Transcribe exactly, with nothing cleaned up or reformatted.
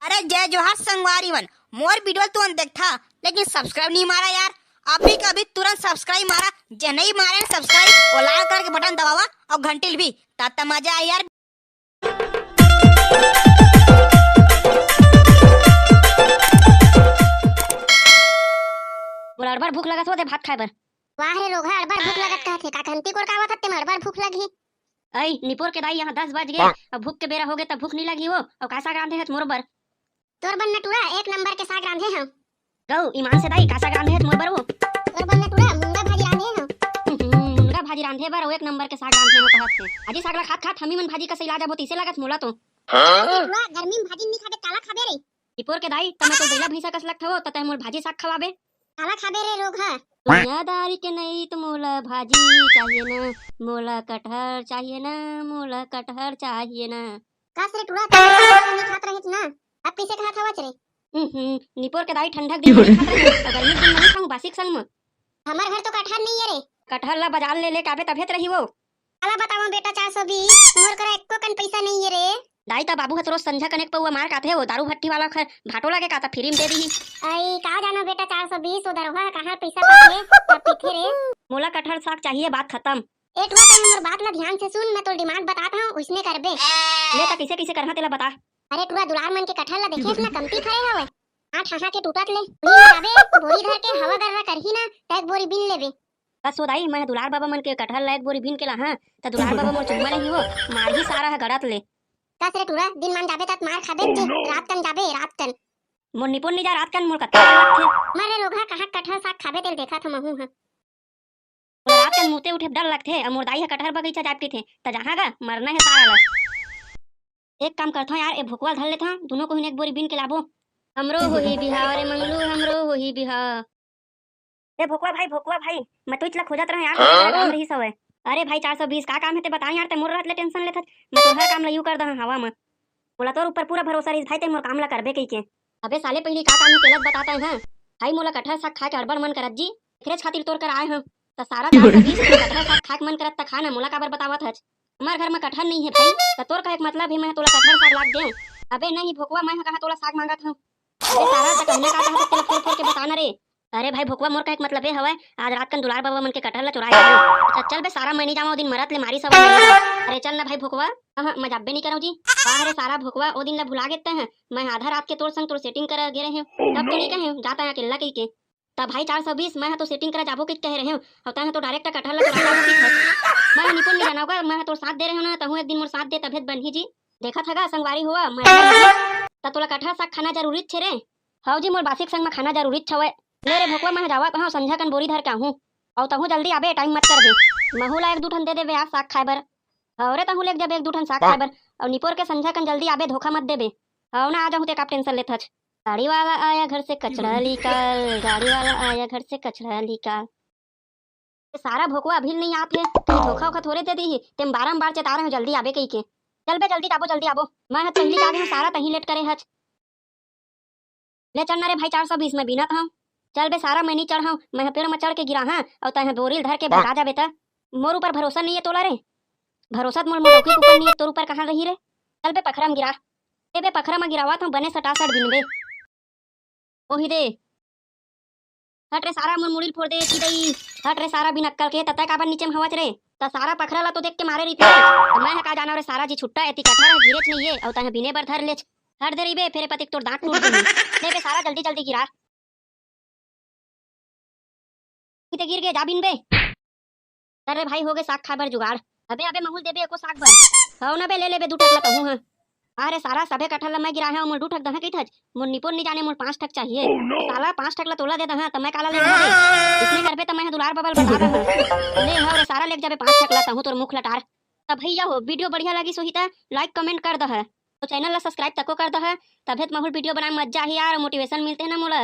अरे जय जोहार संगवारी मन, मोर वीडियो तुरंत देखथा लेकिन subscribe नहीं मारा यार। अभी के अभी तुरंत subscribe मारा, जे नहीं मारे subscribe, वो लाल कलर के बटन दबावा और घंटी ल भी, तात मजा आए यार। मोला अड़बड़ भूख लगत होथे भात खाए बर। वाह रे रोगहा, अड़बड़ भूख लगत कहत हे, का खंती कोर का आवत हत्ते में अड़बड़ भूख लगही। अई निपोर के दाई, यहाँ दस बज गे, अब भूख के बेरा हो गे, तब भूख नहीं लगी हो। अब का साग रांधे हच मोर बर? तोर बर न टूरा एक नंबर के साग रांधे हंव। गऊ, ईमान से दाई, का साग रांधे हच मोर बर वो? तोर बर न टूरा मुनगा भाजी रांधे हंव। मुनगा भाजी रांधे बर वो एक नंबर के साग रांधे हो कहत हे। अजी साग ला खात खात हमी मन भाजी कस इला जाबो तइसे लागत मोला तो। अरे टूरा, गर्मी में भाजी नहीं खाबे, काला खाबे रे? निपोर के दाई, त मैं तो बइला भैंसा कस लगथव, त तैं मोर भाजी साग खवाबे। काला खाबे रे रोगहा? दुनियादारी के नहीं तो मोला भाजी चाहिए ना, मोला कटहर चाहिए ना, मोला कटहर चाहिए ना। कस रे टूरा, तैं तो साग नहीं खात रहिस ना, अब कइसे खात हवच रे? हम्म, निपोर के दाई, ठंडा के दिन में नहीं खात रहिस, अउ गर्मी के दिन में नहीं खाऊं बासी के संग में। हमर घर तो कटहर नहीं है रे। कटहर ला बाजार ले लेके आबे तभे त रही वो। काला बतावं बेटा चार सौ बीस, मोर करा एको कन पइसा नहीं है रे। दाई, त बाबू ह तो रोज संझा कनेक पौवा मार खाथे, वो दारू भट्टी वाला खर भाटो लगे का त फ्री में दे दिही। अई का जानो बेटा चार सौ बीस, वो दरोगा ह कहाँ पइसा पाथे, त पीथे रे। मोला कटहर साग चाहिए, बात खत्म। ए टुरा, तैं मोर बात ला ध्यान से सुन, मैं तोर demand बतात हंव, उसने करबे। ले त कइसे कइसे करहा तेला बता। अरे टुरा, दुलार मन के कटहर ला देखे हस ना, कमती फरे हवय। आठ हाहा के टूटत ले, उही में जाबे, बोरी धर के हवा गर्रा करही ना, त एक बोरी बीन लेबे। बस हो दाई, मैं दुलार बाबा मन के कटहर ला एक बोरी बीन के लाहा, त दुलार बाबा मोर चुम्मा नहीं हो, मारही सारा ह गड़त ले। कस रे टुरा, दिन मान जाबे तत मार खाबे जे, रात कन जाबे, रात कन। मोर निपोर नहीं जा रात कन, मोर कत्ता लगथे। मरे रोगहा, कहाँ कटहर साग खाबे तेल देखत हंव महू ह। मोला रात कन मुते उठे डर लगथे, अउ मोर दाई ह कटहर बगीचा जाए कहिथे, त जहाँ गा मरना हे सारा ला। एक काम करथंव यार, ए भोकवा ल धर लेथंव, दुनों कोहिन एक बोरी बीन के लाबो। हमरो होही बिहाव रे मंगलू, हमरो होही बिहाव। ए भोकवा भाई, भोकवा भाई, मैं तो इचला खोजत रहंव यार, हाँ? काम रहिस हवय। अरे भाई चार सौ बीस, का काम हे ते बता यार, ते मोर रहत ले tension लेथस, मैं तोर हर काम ल यू कर दहंव हवा म। मोला तोर ऊपर पूरा भरोसा रहिस भाई, ते मोर काम ला करबे कहिके। अबे साले, पहिली का काम हे तेला बता तैं, हाँ? भाई, मोला कटहर साग खाए के अड़बड़ मन करत जी, एकरेच खातिर तोर कर आए हंव। त सारा चार सौ बीस, मोला कटहर साग खाए के मन करत त खा ना, मोला काबर बतावत हच? हमर घर म कटहर नहीं हे भाई, त तोर कहे के मतलब हे मैं तोला कटहर साग लाग देंव? अबे नहीं भोकवा, मैं ह कहाँ तोला साग मांगत हंव? अबे सारा, त कहना का चाहत तेला फोर फोर के बता ना रे। अरे भाई भोकवा, मोर कहे के मतलब ए हवय, आज रात कन दुलार बाबा मन के कटहर ला चुराए हवय। अच्छा चल बे सारा, मैं नहीं जावंव, ओ दिन मरत ले मारिस हवय। अरे चल ना भाई भोकवा। अहं, मैं जाबे नहीं करंव जी। वाह रे सारा भोकवा, ओ दिन ला भुला गे तैं ह। मैं आधा रात के तोर संग तोर setting करे गे रहेंव, तब तो नहीं कहेंव, जा तैं अकेल्ला कहिके। त भाई चार सौ बीस, मैं ह तो setting करे जाबो कहिके कहे रहेंव, अउ तैं ह तो direct कटहर ला चुराए लाबो कहिके। मैं ह निपुण नहीं जानव गा, मैं ह तोर साथ दे रहेंव ना, तहूं एक दिन मोर साथ दे तभे त बनही जी। देखत हगा संगवारी होवा, मैं नहीं जी। त तोला कटहर साग खाना जरूरी छे रे? हव जी, मोर बासी के संग म खाना जरूरी हवय। ले रे भोकवा, मैं ह जावत हंव, संझा कन बोरी धर के आहूं। अउ तहूं जल्दी आबे, time मत करबे। महू ला एक दू ठन दे देबे यार साग खाए बर। हव रे, तहूं लेग जाबे एक दू ठन साग खाए बर। अउ निपोर के संझा कन जल्दी आबे, धोखा मत देबे। हव ना, आ जाहूं, ते काबर tension लेथच। गाड़ी वाला आया घर से कचरा निकाल, गाड़ी वाला आया घर से कचरा निकाल। ए सारा भोकवा अभी नहीं आत हे, तहीं धोखा ओखा थोरे दे दिही, तेम बारंबार चेता रहे हंव जल्दी आबे कहिके। चल बे जल्दी जाबो, जल्दी आबो। मैं ह पहिली जागे हंव सारा, तहीं late करे हच। ले चढ़ ना रे भाई चार सौ बीस, मैं बीनत हंव। चल बे सारा, मैं नहीं चढ़ हंव, मैं ह पेड़ म चढ़ के गिराहूं, अउ तैं ह बोरी ल धर के भगा जाबे त। मोर ऊपर भरोसा नहीं हे तोला रे? भरोसा त मोर मुंडौकी के ऊपर नहीं हे, तोर ऊपर कहां रही रे? चल बे पखरा म गिरा। ए बे पखरा म गिरावत हंव, बने सटासट बीनबे। ओही दे। हट रे सारा, मोर मुड़ी ल फोर दे, चिदई। हट रे सारा, बिन अक्कल के, त तैं काबर नीचे म हवच रे? त सारा पखरा ला तो देख के मारे रहिते। त मैं ह का जानव रे सारा जी, छुट्टा एती कटहर ह गिरेच नइये, अउ तैं ह बिने बर धर लेच। हट दे रहिबे, फेर पतिक तोर दांत टूट जही। ले बे सारा, जल्दी जल्दी गिरा। ते गिर गे, जा बिन बे। अरे भाई, हो गे साग खाए बर जुगाड़। अबे, अबे, महू ल देबे एको साग बर। हव न बे, ले लेबे दू ठक ल कहूं हां। अरे सारा, सभे कटहर ल मैं गिराए हंव, मोल दू ठक दहा कहिथच। मोर निपोर नी जाने, मोल पांच ठक चाहिए। साला, पांच ठक ल तोला दे दहा, त मैं काला ले लूं बे? इसने करबे त मैं ह दुलार बबा ल बता दहा। ले हव रे सारा, लेग जाबे पांच ठक ल, तहूं तोर मुख लटार। त भैया हो, video बढ़िया लगिस होही त like comment कर दहा, अउ channel ल subscribe तको कर दहा, तभे त महू ल video बनाए म मजा आही यार, motivation मिलथे न मोला।